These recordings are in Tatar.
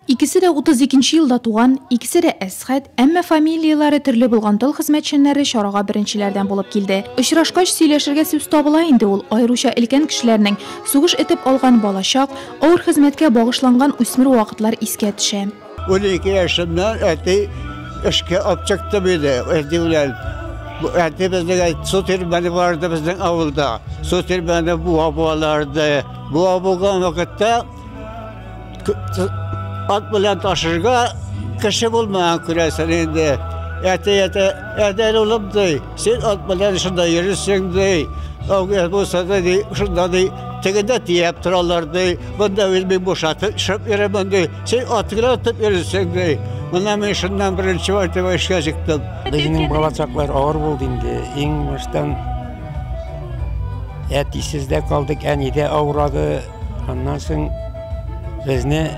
Икесе дә 32 нче елда туган, икесе дә Әсхәт, әмма фамилияләре төрле булган тыл хезмәтчәннәре чарага беренчеләрдән булып килде. Очрашкач, сөйләшергә сүз табыла инде ул, аеруча өлкән кешеләрнең сугыш этеп алган балачак, авыр хезмәткә багышланган үсмер вакытлар искә төшә. 12 яшемнән әти эшкә алып чыкты мине, әти белән. Әти безнең су тирмәне бар иде безнең авылда. Су тирмәне буа буаларды. Буа булган вакытта Ат белән ташырга кеше булмаган күрәсең инде. Әти әйтә, әдәл улым ди, син ат белән шунда йөрисең ди. Әгәр булса да ди, шунда ди, тегендә төяп торалар ди, монда үз мин бушатып төшеп йөрәмен ди. Син ат гына тотып йөрисең ди. Менә мин шуннан беренче мәртәбә эшкә чыктым. Безнең балачаклар авыр булды инде. Иң баштан әтисез дә калдык, әни дә авырады. Аннан соң безне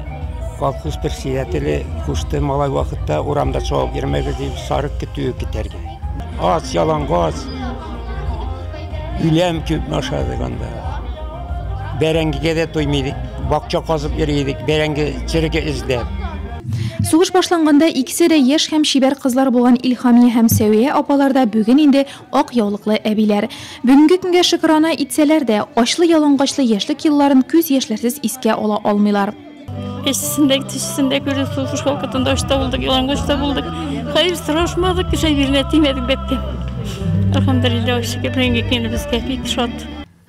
колхоз председателе кушты малай вакытта урамда чабып йөрмәгез дип сарык көтүе көтәргә. Ач, ялангач. Үләм күп ашадык анда. Бәрәңгегә дә туймый идек. Бакча казып йөри идек, бәрәңге череге эзләп. Сугыш башланганда икесе дә яшь һәм чибәр кызлар булган Илһамия һәм Сәвия апалар да бүген инде Ак яулыклы әбиләр. Бүгенге көнгә шөкрана итсәләр дә, ачлы-ялангачлы яшьлек елларын күз яшьләрсез искә ала алмыйлар. Әчесен дә, төчесен дә күрдек, сугыш вакытында ач та булдык, ялангач та булдык. Хәер сорашмадык, кеше әйберенә тимәдек, бәбкәм. Әлхәмдүлилләһ, шөкер, бүгенге көнебезгә бик шат.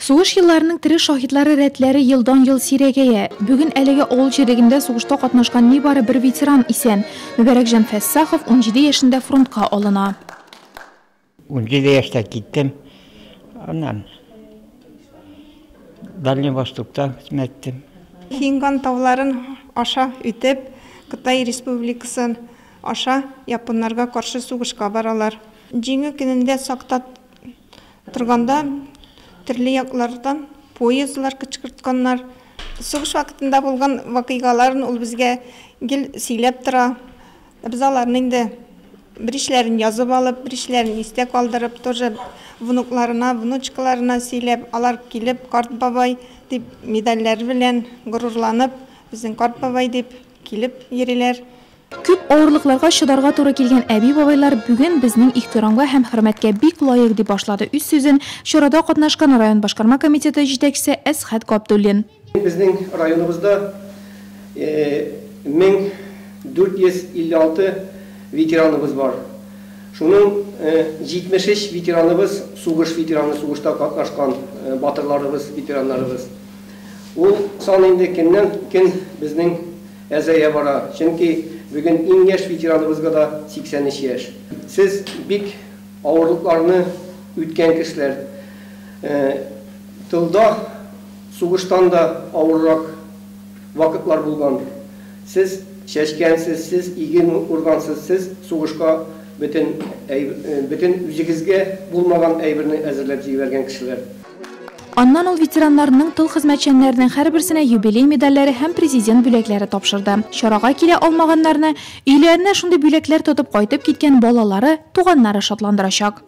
Сугыш елларының тере шаһитлары рәтләре елдан-ел сирәгәя. Бүген әлеге авыл җирлегендә сугышта катнашкан нибары бер ветеран исән. Мөбарәкҗан Фәссахов 17 яшендә фронтка алына. 17 яшьтә киттем. Аннан Дальний Востокта хезмәт иттем. Хинган тауларын аша үтеп, Кытай Республикасын аша японнарга каршы сугышка баралар. Җиңү көнендә сакта торганда төрле яклардан поездлар кычкыртканнар. Сугыш вакытында булган вакыйгаларын ул безгә гел сөйләп тора. Без аларны инде беришләрен язып алып, беришләрен истә калдырып, тоже внукларына, внучкаларына сөйләп, алар килеп, карт бабай дип медальләр белән горурланып, безнең карт бабай дип килеп йөриләр. Күп авырлыкларга чыдарга туры килгән әби-бабайлар бүген безнең ихтирамга һәм хөрмәткә бик лаек, дип башлады үз сүзен чарада катнашкан район башкарма комитеты җитәкчесе Әсхәт Габдуллин. Безнең районыбызда 1456 ветераныбыз бар. Шуның 73 ветераныбыз сугыш ветераны, сугышта катнашкан батырларыбыз, ветераннарыбыз. Ул сан инде көннән көн безнең әзәя бара. Чөнки бүген иң яшь ветераныбызга да 83 яшь. Сез бик авырлыкларны үткән кешеләр. Тылда Сугыштан да авыррак вакытлар булган. Сез чәчкәнсез, сез иген ургансыз, сез сугышка бөтен бөтен үзегезгә булмаган әйберне әзерләп җибәргән кешеләр. Аннан ул ветераннарның, тыл хезмәтчәннәренең һәрберсенә юбилей медальләре һәм Президент бүләкләре тапшырды. Чарага килә алмаганнарны, өйләренә шундый бүләкләр тотып кайтып киткән балалары, туганнары шатландырачак.